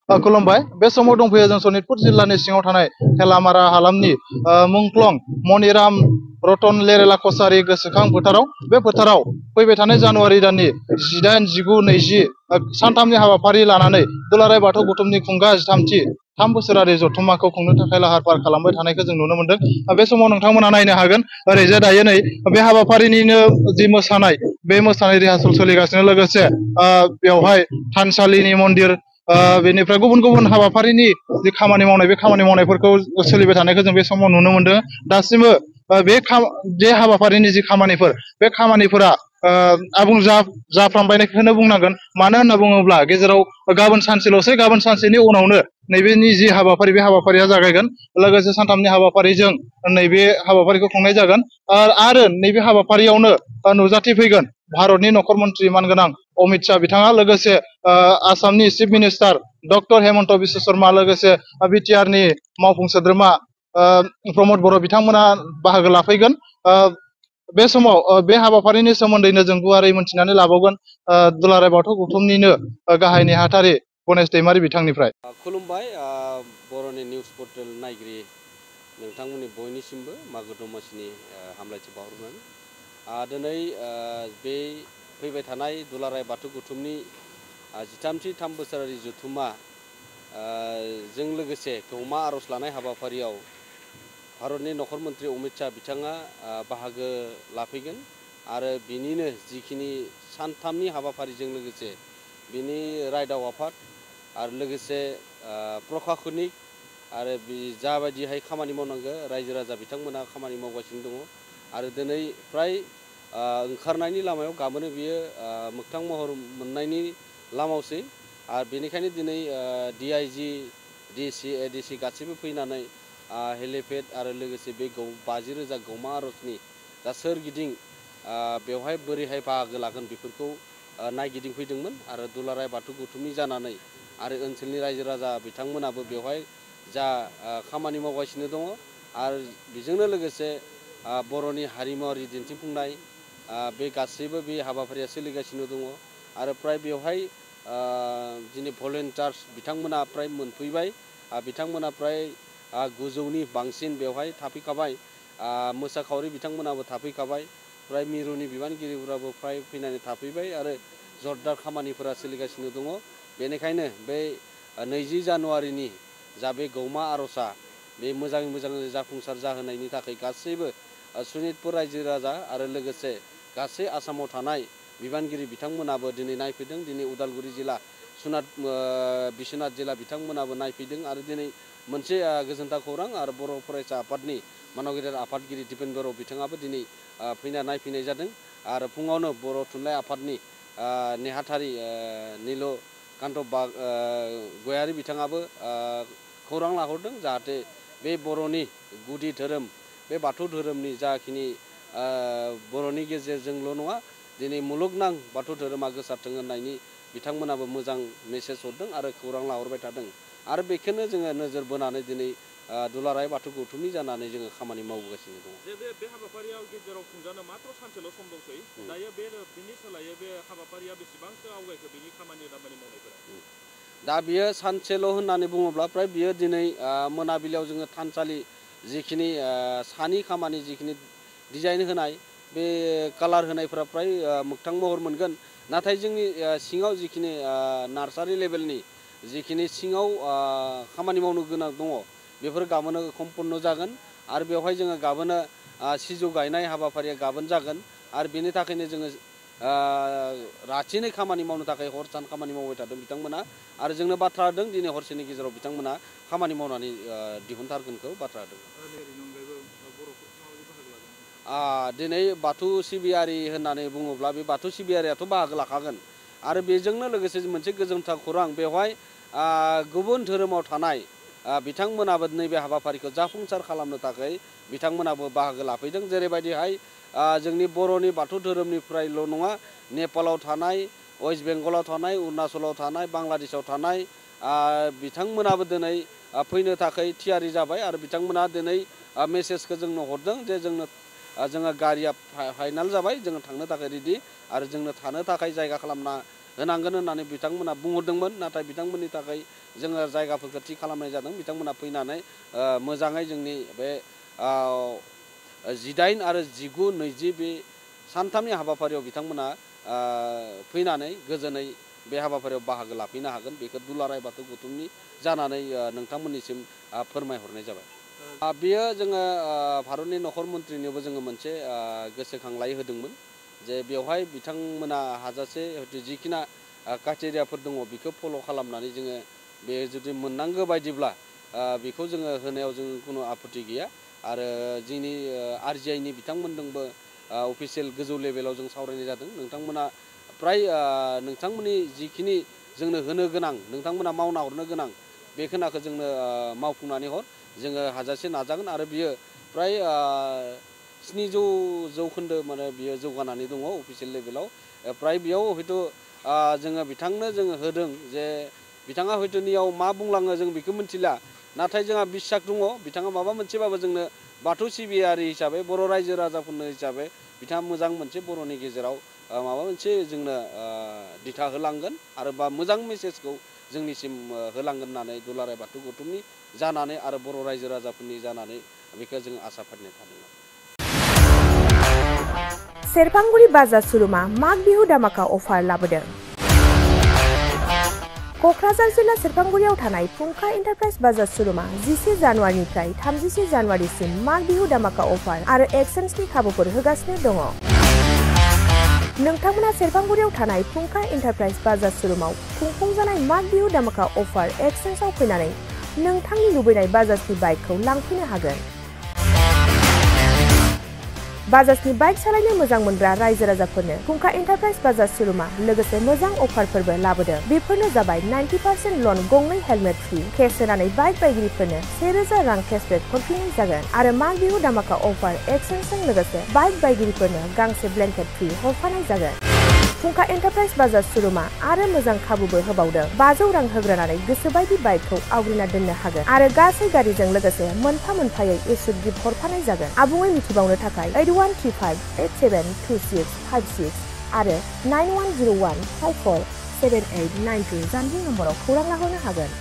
खुलुमबाय बे समाव दंफैयो जों सनितपुर जिल्लानि सिङाव थानाय थेलामारा हालामनि मुंख्लं मनिराम रतन लेरेला कसारी गोसोखां फोथाराव बे फोथाराव फैबाय थानाय जानुवारि दाननि 18, 19, 20 सानथामनि हाबाफारि लानानै दुलाराय बाथौ गौथुमनि खुंगा 3 बोसोरारि जथुम्माखौ खुंनो थाखाय लाहार फाहार खालामबाय थानायखौ जों नुनो मोनदों। बे समाव नोंथांमोना नायनो हागोन ओरैजाय दायो नै बे हाबाफारिनिनो जि मोसानाय बे मोसानाय रिहार्सेल सोलिगासिनो लोगोसे बेवहाय थानसालिनि मन्दिर बेनिफ्राय गुबुन गुबुन हाबाफारिनि जि खामानि मावनाय बे खामानि मावनायफोरखौ सोलिबाय थानायखौ जों बे समाव नुनो मोनदों। दासिमबो बे हाबाफारिनि जि खामानिफोर बे खामानिफोरा आबुं जाफ्रामबायखौनो बुंनांगोन। मानो होनना बुङोब्ला गेजेराव गाबोन सानसेल'सै गाबोन सानसेनि उनावनो नैबेनि जि हाबाफारि बे हाबाफारिया जागायगोन। लोगोसे सानथामनि हाबाफारिजों नैबे हाबाफारिखौ खुंनाय जागोन आरो नैबे हाबाफारियावनो नुजाथिफैगोन भारतनि नखर मन्त्रि मानगोनां अमित शाह बिथाङा, लोगोसे आसामनि chief minister doctor Hemant Biswa Sharma, लोगोसे बिटिआरनि मावफुं सोद्रोमा प्रमद बर' बिथांमोना बाहागो लाफैगोन। बे समाव बे हाबाफारिनि सोमोन्दैनो जों गुवारै मोनथिनानै लाबावगोन दुलाराय बाथौ गौथुमनिनो गाहाय नेहाथारि गणेश दैमारि बिथांनिफ्राय। खुलुमबाय बर'नि निउस पर्टेल नायगिरि नोंथांमोननि बयनिसिमबो मागो दमासिनि हामलायथि बावहरगोन। दिनै बे फैबाय थानाय दुलाराय बाथौ गौथुमनि 13 बोसोरारि जथुम्मा जों लोगोसे गौमा आर'ज लानाय हाबाफारियाव भारतनि नखर मन्त्रि अमित शाह बिथाङा बाहागो लाफैगोन आरो बिनिनो जिखिनि सानथामनि हाबाफारिजों लोगोसे बिनि रायदाव आफाद आरो लोगोसे प्रखाखनिक आरो जाबायदिहाय खामानि मावनांगौ रायजो राजा बिथांमोना खामानि मावगासिनो दङ आरो दिनै फ्राय ओंखारनायनि लामायाव गाबोनो बियो मोगथां महर मोननायनि लामायावसै। आरो बेनिखायनो दिनै DIG, DC, ADC गासैबो फैनानै हेलिपेड आरो लोगोसे बे 50,000 गौमा आर'जनि दा सोरगिदिं बेवहाय बोरैहाय बाहागो लागोन बेफोरखौ नायगिदिंफैदोंमोन आरो दुलाराय बाथौ गौथुमनि जानानै आरो ओनसोलनि रायजो राजा बिथांमोनाबो बेवहाय जा खामानि मावगासिनो दङ आरो बेजोंनो लोगोसे बर'नि हारिमुआरि दिन्थिफुंनाय बे गासैबो बे हाबाफारिया सोलिगासिनो दङ आरो फ्राय बेवहाय दिनै भलेन्टियार्स बिथांमोना फ्राय मोनफैबाय। बिथांमोना फ्राय 900नि बांसिन बेवहाय थाफैखाबाय। मोसाखावरि बिथांमोनाबो थाफैखाबाय। फ्राय मिरुनि बिबानगिरिफोराबो फ्राय फैनानै थाफैबाय आरो जरदार खामानिफोरा सोलिगासिनो दङ। बेनिखायनो बे 20 जानुवारिनि जा बे गौमा आर'जआ बे मोजाङै मोजां जाफुंसार जाहोनायनि थाखाय गासैबो सनितपुर रायजो राजा आरो लोगोसे गासै आसामाव थानाय बिबानगिरि बिथांमोनाबो दिनै नायफैदों। दिनै उदालगुरि जिल्ला बिश्वनाथ जिल्ला बिथांमोनाबो नायफैदों आरो दिनै मोनसे गोजोनथाव खौरां आरो बर' फरायसा आफादनि मानव गेदेर आफादगिरि दिपेन बर' बिथाङाबो दिनै फैना नायफैनाय जादों आरो फुङावनो बर' थुनलाइ आफादनि नेहाथारि नीलकान्त गयारि बिथाङाबो खौरां लाहरदों जाहाथे बे बर'नि गुदि धोरोम बे बाथौ धोरोमनि जाखिनि बर'नि गेजेरजोंल' नङा दिनै मुलुगनां बाथौ धोरोमा गोसारथों होननायनि बिथांमोनाबो मोजां मेसेज हरदों आरो खौरां लाहरबाय थादों आरो बेखौनो जोङो नोजोर बोनानै दिनै दुलाराय बाथौ गौथुमनि जानानै जोङो खामानि मावगासिनो दङ। बे हाबाफारियाव गेजेराव खुंजानो मात्र सानसेल' सम दंसै। दायो बिनि सोलायै बे हाबाफारिया बेसेबांसो आवगायखो बिनि खामानि दामानि मावनायफोरा? दा बियो सानसेल' होननानै बुङोब्ला फ्राय बियो दिनै मोनाबिलियाव जोङो थानसालि जिखिनि सानि खामानि जिखिनि डिजाइन होनाय बे कालार होनायफोरा फ्राय मोगथां महर मोनगोन। नाथाय जोंनि सिङाव जिखिनि नार्सारि लेभेलनि जिखिनि सिङाव खामानि मावनो गोनां दङ बेफोर गाबोनो सम्पन्न जागोन आरो बेवहाय जोङो गाबोनो सिजौ गायनाय हाबाफारिया गाबोन जागोन आरो बेनि थाखायनो जोङो रासिनै खामानि मावनो थाखाय हर सान खामानि मावबाय थादों बिथांमोना आरो जोंनो बाथ्रा होदों दिनै हरसेनि गेजेराव बिथांमोना खामानि मावनानै दिहुनथारगोनखौ बाथ्रा होदों। दिनै बाथौ सिबियारि होननानै बुङोब्ला बे बाथौ सिबियारियाथ' बाहागो लाखागोन आरो बेजोंनो लोगोसे मोनसे गोजोनथाव खौरां बेवहाय गुबुन धोरोमाव थानाय बिथांमोनाबो नैबे हाबाफारिखौ जाफुंसार खालामनो थाखाय बिथांमोनाबो बाहागो लाफैदों। जेरैबायदिहाय जोंनि बर'नि बाथौ धोरोमनिफ्रायल' नङा नेपालाव थानाय, वेस्ट बेंगलाव थानाय, अरुणाचलाव थानाय, बांलादेशआव थानाय बिथांमोनाबो दिनै फैनो थाखाय थियारि जाबाय आरो बिथांमोना दिनै मेसेजखौ जोंनो हरदों जे जोङो गारिया फाइनाल जाबाय, जोङो थांनो थाखाय रेडि आरो जोंनो थानो थाखाय जायगा खालामना होनांगोन होननानै बिथांमोना बुंहरदोंमोन नाथाय बिथांमोननि थाखाय जोङो जायगाफोरखौ थि खालामनाय जादों बिथांमोना फैनानै मोजाङै जोंनि बे 18 आरो 19, 20 बे सानथामनि हाबाफारियाव बिथांमोना फैनानै गोजोनै बे हाबाफारियाव बाहागो लाफैनो हागोन बेखौ दुलाराय बाथौ गौथुमनि जानानै नोंथांमोननिसिम फोरमायहरनाय जाबाय। बेयो जोङो भारतनि नखर मन्थ्रिनियावबो जोङो मोनसे गोसोखांलाय होदोंमोन जे बेवहाय बिथांमोना हाजासे जिखिना क्राइटेरियाफोर दङ बेखौ फल' खालामनानै जोङो बे जुदि मोननांगौ बायदिब्ला बेखौ जोङो होनायाव जों खुनु आपत्ति गैया आरो जोंनि RGIनि बिथांमोनजोंबो अफिसियेल गोजौ लेभेलाव जों सावरायनाय जादों नोंथांमोना प्राय नोंथांमोननि जिखिनि जोंनो होनो गोनां नोंथांमोना मावना हरनो गोनां बे खोनाखौ जोंनो मावफुंनानै हर जोङो हाजासे नाजागोन आरो बियो प्राय 700% माने बियो जौगानानै दङ अफिसियेल लेभेलाव प्राय बेयाव हयथ' जोङो बिथांनो जोङो होदों जे बिथाङा हयथ' नियाव मा बुंलाङो जों बेखौ मिथिला नाथाय जोंहा बिसास दङ बिथाङा माबा मोनसेबाबो जोंनो बाथौ सिबियारि हिसाबै बर' रायजो राजाफोरनो हिसाबै बिथाङा मोजां मोनसे बर'नि गेजेराव माबा मोनसे जोंनो दिथा होलांगोन आरो बा मोजां मेसेजखौ जोंनिसिम होलांगोन होननानै दुलाराय बाथौ गौथुमनि जानानै आरो बर' रायजो राजाफोरनि जानानै बेखौ जों आसा फारिनाय थादों। सेरफांगुरि बाजार सुरुमा माग बिहु दामाका अफार लाबोदों। क'क्राझार जिल्ला सेरफांगुरियाव थानाय फुंखा एन्टारप्राइज बाजार सुरुमा 11 जानुवारिनिफ्राय 31 जानुवारिसिम माग बिहु दामाका अफार आरो एक्सचेन्जनि खाबुफोर होगासिनो दङ। नोंथांमोना सेरफांगुरियाव थानाय फुंखा एन्टारप्राइज बाजार सुरुमाव खुंफुंजानाय माग बिहु दामाका अफार एक्सचेन्जआव फैनानै नोंथांनि लुबैनाय बाजाजनि बाइकखौ लांफैनो हागोन। बाजाजनि बाइक सालायनो मोजां मोनग्रा रायजो राजाफोरनो फुंखा एन्टारप्राइज बाजार सुरुमा लोगोसे मोजां अफारफोरबो लाबोदों। बेफोरनो जाबाय 90% लन, गंनै हेलमेट फ्रि, केस होनानै बाइक बायगिरिफोरनो 1000 रां केसबेक हरफिननाय जागोन आरो माग बिहु दामाका अफार एक्सचेन्जजों लोगोसे बाइक बायगिरिफोरनो गांसे ब्लेंकेट फ्रि हरफानाय जागोन। फुंखा एन्टारप्राइज बाजार सुरुमा आरो मोजां खाबुबो होबावदों। 500 रां होग्रोनानै गोसोबायदि बाइकखौ आवग्रिना दोननो हागोन आरो गासै गारिजों लोगोसे मोनफा मोनफायै इस्युड गिफ्ट हरफानाय जागोन। आबुङै मिथिबावनो थाखाय 8135872656 आरो 9101547892 जानबुं नम्बराव खौरां लाहरनो हागोन।